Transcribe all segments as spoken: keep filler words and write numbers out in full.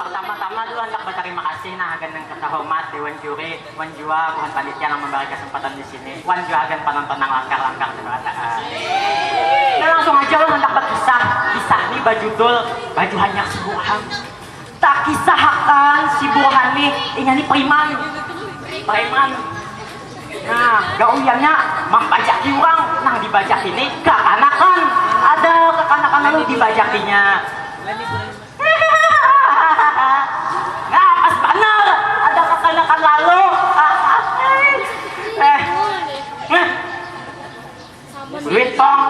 Pertama-tama dulu handak berterima kasih nah hagan yang terhormat Dewan Juri, wan jua buhan panitia yang memberi kesempatan di sini, wan jua hagan penonton yang langkar-langkar di berataan. Nah langsung aja lo handak berkisah, kisah ini berjudul Baju Hanyar Sibuhan. Takisahakan si Burhan nih, inya nih preman. Preman. Nah, gawiannya mambajaki urang. Nah, dibajaki nih kakanakan. Ada kakanakan lalu dibajakinya. Nah, pas banar ada kakanakan lalu. Eh, eh. Duit pang.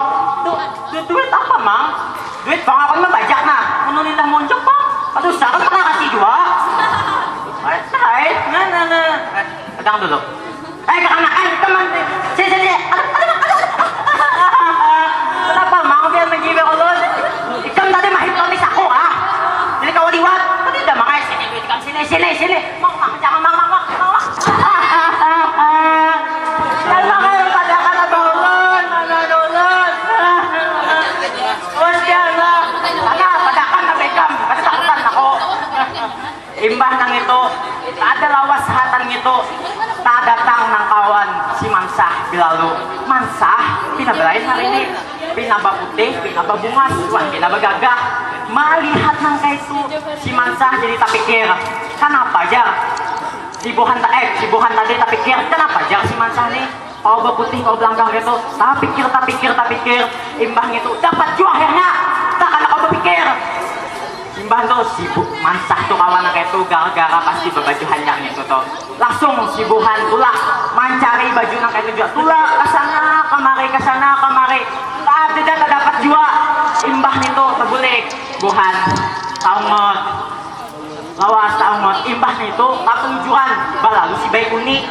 Du, du, duit apa mang? Duit pang aku mah bajak nah. Menurut indah muncul pang. Aduh, saya kan pernah kasih dua. Hai, nah, nah, nah. Eh, pegang dulu. Eh, kakanakan, teman. Sini, sini. Aduh, aduh, aduh. Kenapa mang biar menjiwir ulun? Ikam tadi mahitomi saku ah. Jadi kawa liwat. Tadi udah makai sini duit ikam sini, sini, sini. Mang, mang, jangan mang, mang, mang, mang, mang. Jangan mang, ayo padakan abah ulun, anak ulun. Gusti Allah. Mana padakan abah ikam? Kada takutan aku. Imbah nang itu, kada lawas hatan ngitu, tadatang nang kawan si Mansah bilalu. Mansah pina balain hari ini, pina baputih, pina babungas, wan pina bagagah. Malihat nang kaitu, si Mansah jadi tapikir, kanapa jar? Si Buhan ta, eh, si Buhan tadi tapikir, kanapa jar si Mansah nih? Kawa baputih, kawa balangkah kaitu. Tapikir, tapikir, tapikir. Imbah ngitu dapat jua akhirnya. Takana kawa bapikir. Imbah tu si Bu, Mansah tu kawan nang kaitu gara-gara pasti babaju hanyar ngitu tu. Langsung si Buhan tulak mancari baju nang kaitu jua. Tulak ka sana kamari, ka sana kamari. Kada tadapat jua. Imbah ngitu tabulik Buhan taungut. Lawas taungut, imbah nitu kapalujuran balalu si Baikuni.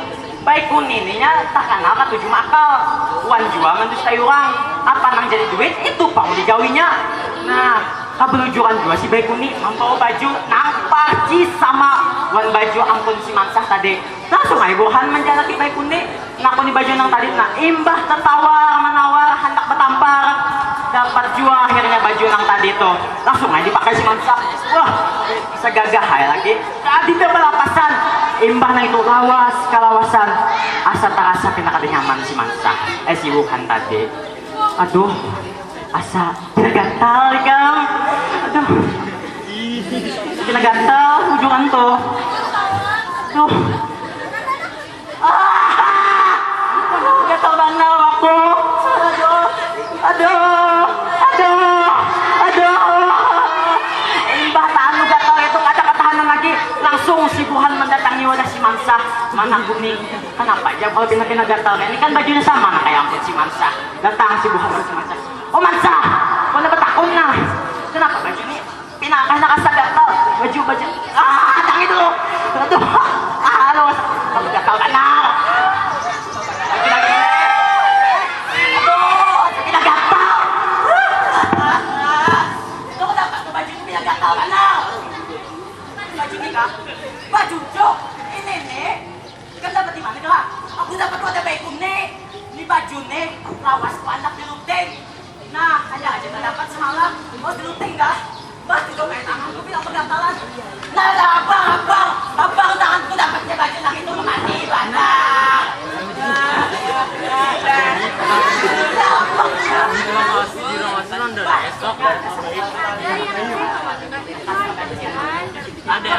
Baikuni ni nya takana katuju maakal wan jua mandustai urang. Apa nang jadi duit itu pang digawinya. Nah, kapalujuran jua si Baikuni mambawa baju nang parcis sama wan baju ampun si Mansah tadi. Langsung ai Burhan manjalaki Baikuni. Nakuni baju nang tadi, nah imbah tatawar manawar handak batampar, dapat jua akhirnya baju nang tadi tuh. Langsung ai dipakai si Mansah. Wah, sagagah ai lagi. Kadida balapasan. Imbah nang itu lawas kalawasan. Asa tarasa pina kada nyaman si Mansah. Eh, si Wuhan tadi. Aduh, asa pina gatal ikam. Aduh. Pina gatal ujuran tuh. Aduh. Ah! Gatal banar aku. Aduh. Aduh. Aduh. Aduh. Imbah taanu gatal itu kada katahanan lagi, langsung si Buhan mandatangi wadah si Mansah, manakuni, kanapa jar kalau pina-pina gatal, ini kan bajunya sama nah kaya ampun si Mansah. Datang si Buhan wan si Mansah. Oh Mansah, kawa batakun nah, kanapa baju ni? Pina kah nak asa gatal? Baju, baju. Ah, tangi dulu. Aduh. Ah, aduh. Aduh, gatal banar. Baju lagi. Aduh, pina gatal. Itu kenapa tuh baju itu pina gatal banar? Baju ni kah? Baju cuk. Ini nih. Ikam dapat di mana kah? Aku dapat wadah Baikuni. Ni baju ni lawas ku handak diluting. Nah, hanyar haja tadapat semalam. Lawas diluting kah? Bah, sudah kaya tanganku bilang bagatalan. Nah, lah, abang, abang, abang, tanganku dapatnya baju nang itu mani banar. Ada.